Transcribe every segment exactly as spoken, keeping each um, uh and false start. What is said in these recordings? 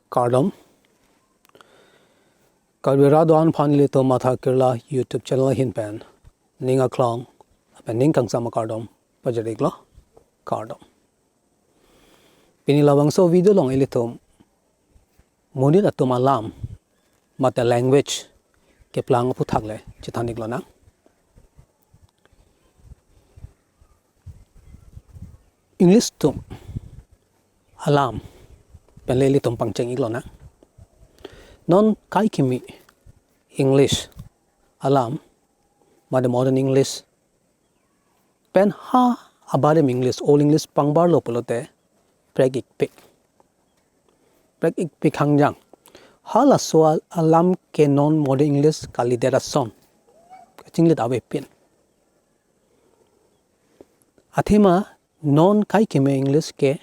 Kardom. Karbi Ra Do-an aphan ilitum Matha Kirla YouTube channel ahin pen ning aklong pen ning kangsam akardom pajir-iklo. Kardom. Pini labangso video along ilitum monit atum alam mate language keplang aphuthak le chethan-iklonang. English atum alam pen le ilitum pangcheng-iklonang. Non kaikeme English alam mate modern English pen ha abarim English, Old English pangbarlo pulote prek-ikpik. Prek-ikpik hangjang. Halaso alam ke non modern English kalidet ason kachinglit avepin. Athema non kaikeme English ke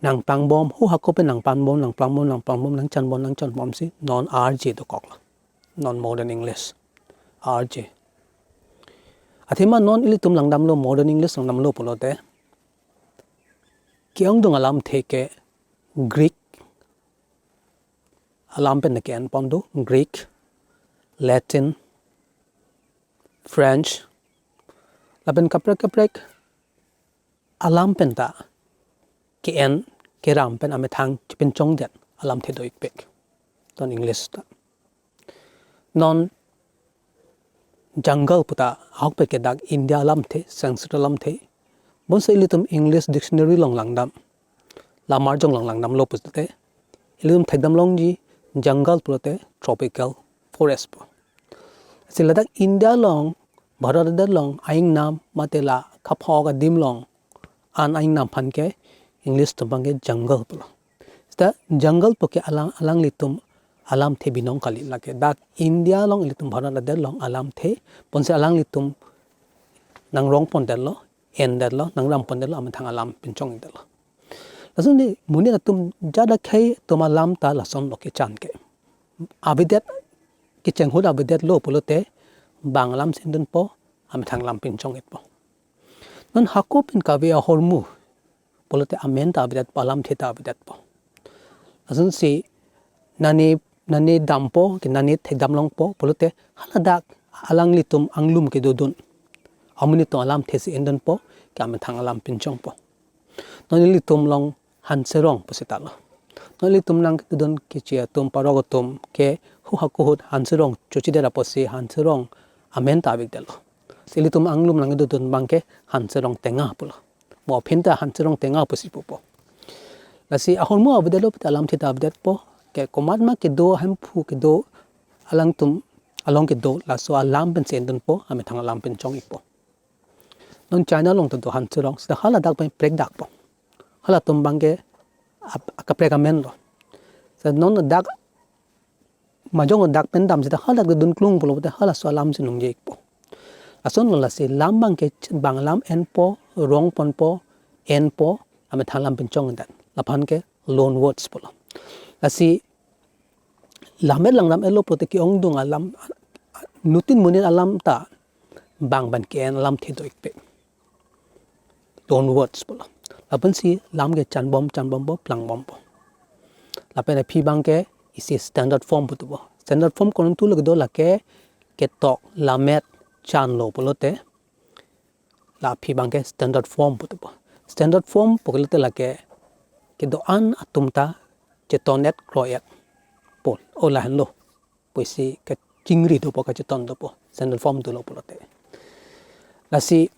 nangplangbom, ho hako pen nangplangbom, nangplangbom, nangplangbom, nangchanbom, nangchanbomsi non arje dokoklo. Non modern English arje. Athema non ilitum langdamlo, modern English langdamlo pulote ke-ongdung alamthe ke Greek alam pen ke-enpon do, Greek, Latin, French, lapen kaprek kaprek alam penta ke-en keram pen amethang chepinchongdet alamthe do-ikpik. Non English ta. Non jungle puta ahokpet ke dak India alamthe, Sanskrit alamthe. Bonta ilitum English dictionary along langdam, lamar jong along langdamlo pulote ilitum thekdam longji jungle pulote tropical forest pu. Si ladak India along, Bharat adet along aingnam mate la kaphok adim along an aingnam aphan ke English atum abang ke jungle pulo. Seta jungle pu ke alang, alanglitum alamthe binong kali, lake dak India along, ilitum Bharat adet along alamthe, bonta alanglitum nangrongpondetlo, endetlo, nangrampondetlo, amethang alam pinchongdetlo. Lason ne monit atum jat akhei atum alam ta lasonlo kechan ke. Avedet kecheng ahut avedetlo pulote bang alamsi endunpo, amethang alam pinchong-ikpo. Non hako pen kave ahormu pulote amen ta avedetpo, alamthe ta avedetpo. Lasonsi nane, nane dampo, ke nane thekdam longpo pulote haladak alanglitum anglum kedodun amonit atum alamthesi endunpo, ke amethang alam pinchongpo. Non ilitum along Hanserong pusitalo. Non ilitum nangkedodun keche atum, parok atum ke ho hako ahut Hanserong chochidet apotsi Hanserong amen ta avedetlo. Si ilitum anglum nangkedodun abang ke Hanserong Tenga pulo. Mo aphinta Hanserong Tenga pusi pupo. Lasi ahormu avedetlo pulote alamthe ta avedetpo, ke komatma kedo, Hemphu kedo, alangtum along kedo, laso alam pensi endunpo, amethang alam pinchong-ikpo. Non China along ta do Hanserong, seta haladak pen prekdakpo. Halatum abang ke ap-, akaprek amenlo. Seta non dak majong dak pen dam seta haladak dodun klung pulo pulote halaso alamsi nungje-ikpo. Lasonlo, lasi lam abang ke ch-, bang alam enpo, rongponpo, enpo, amethang alam pinchongdet. Laphan ke loan words pulo. Lasi lammet langdam-etlo pulote ke-ongdung alam, nutin monit alam ta bang pen ke-en alamthe do-ikpik. Loan words pulo. Lapensi lam ke chanbom, chanbompo, plangbompo. Lapen aphi abang ke isi standard form putupo. Standard form konontulo kedo, lake ketok lammet chanlo pulote la aphi abang ke standard form putupo. Standard form pu ke lote lake kedo-an atum ta cheton-et kroi-et pu, o lahenlo pusi kachingri dopo, kacheton dopo, standard form dolo pulote. Lasi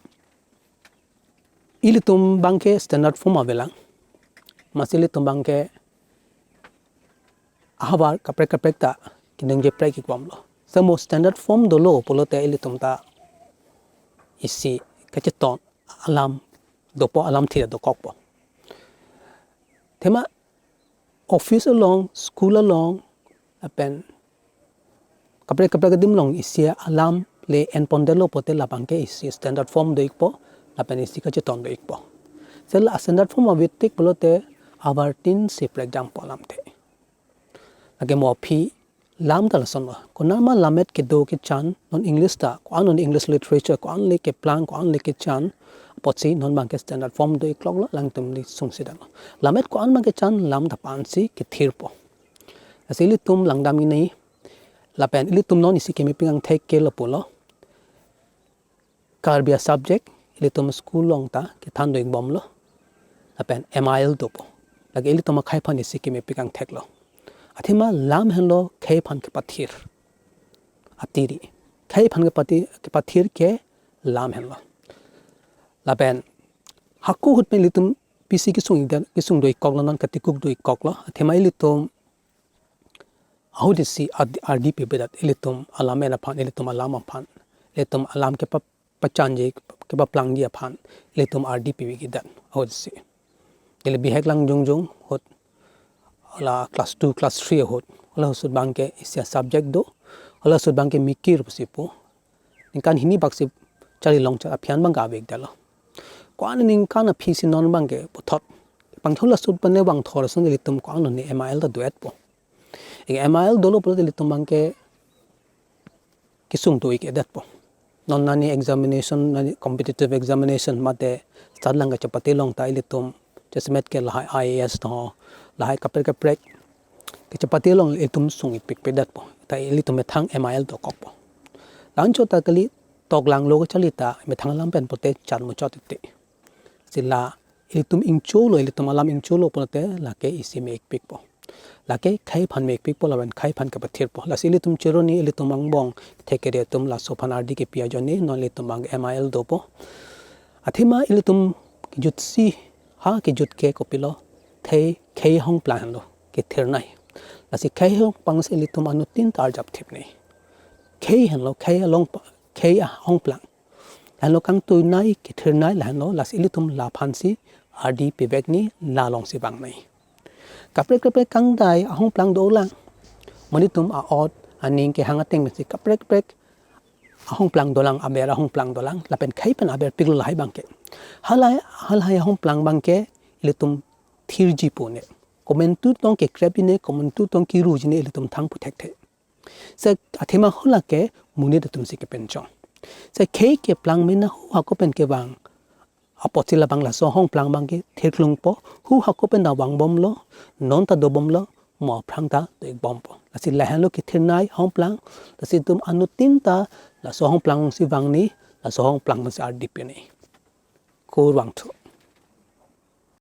ilitum abang ke standard form avelang, amatsi ilitum abang ke ahavar kaprek kaprek ta keningje prek-ikbomlo. Seta mo standard form dolo pulote ilitum ta isi kacheton alam dopo, alamthe dokokpo. Athema office along, school along, lapen kaprek kaprek adim along isi alam le enpondetlo pulote labang ke isi standard form do-ikpo, lapen isi kacheton do-ikpo. Seta la standard form avetik pulote avartin si prekjampo alamthe. Lake mo aphi lam ta lasonlo. Konatma lammet kedo kechan, non English ta, ko-an non English literature, ko-an le keplang, ko-an le kechan, apotsi non abangke standard form do-ik kloklo, alangtum neli sungsi damlo. Lammet ko-an abangke chan lam ta pansi kethirpo. Lasi ilitum langdam ini, lapen ilitum non isi kemepik angthek ke lapulo. Karbi a-subject ilitum school along ta kethan do-ik bomlo. Lapen M I L dopo. Lake ilitum akhei aphan isi kemepik angtheklo. Athema lam henlo khei aphan kepathir atiri. Khei aphan kepati-, kepathir ke lam henlo. Lapen hako ahut pen ilitum pisi kesung-ik dan, kesung do-ik koklo, non katikuk do-ik koklo. Athema ilitum ahut isi ad-, ardi pipedet, ilitum alam en aphan, ilitum alam aphan, ilitum alam kepa-, pachanji, kepaplangji aphan ilitum ardi pipedet ahut isi. Neli bihek lang jongjong ahut, hala class two, class three ahut, hala ahut abangke isi a-subject do, hala ahut abangke mikir pusi pu. Ningkan hini baksi charli longchot aphi an abangke ave-ikdetlo. Ko-an ningkan aphi si non abangke puthot pangthol ahut pen le vangthor ason ilitum ko-an ne M I L ta do-etpo. Ike M I L dolo pulote ilitum abangke kesung do-ik-edetpo. Non nani examination, nani competitive examination mate sat lang kachepate along ta ilitum jasemet ke lahai I A S to, lahai kaprek kaprek kachepate along ilitum sung-ik pikpedetpo. Ta ilitum methang M I L dokokpo. La-anchot ta kali, toklanglo kacharli ta methang alam pen pote chan muchot titi. Lasi la ilitum ingcholo, ilitum alam ingcholo pulote lake isi me-ikpikpo. Lake khei aphan me-ikpikpo, lapen khei aphan kepathirpo. Lasi ilitum chironi, ilitum angbong thekere atum laso aphan ardi kepi ajoine non ilitum abang M I L dopo. Athema ilitum kejutsi, ha kejut ke kopilo, khei, khei ahongplang henlo kethirnei. Lasi khei ahongplang si ilitum anuttin ta arjap thipnei. Khei henlo, khei along pa-, khei ahongplang. Lahenlo kangtuinei, kethirnei, lahenlo lasi ilitum laphansi ardi piveknei, la alongsi vangnei. Kaprek kaprek kangdai ahongplang dolang. Monit atum a-ot aning kehang ateng pensi kaprek kaprek ahongplang dolang, aber ahongplang dolang, lapen khei pen aberpiklo lahai abangke. Halahai, halahai ahongplang abangke ilitum thirji pune. Komantu tong kekrepji ne, komantu tong kiruji ne ilitum thang pu thekthe. Lasi athema hala ke monit atumsi kepenchong. Lasi khei keplang mena hu hako pen kevang apotsi labang laso ahongplang abangke thirklungpo, hu hako pen ta vangbomlo, non ta dobomlo, mo aphrang ta do-ik bompo. Lasi lahenlo kethirnei ahongplang, lasi itum anuttin ta laso ahongplang si vangnei, laso ahongplang si ardi pinei. Kurvangthu.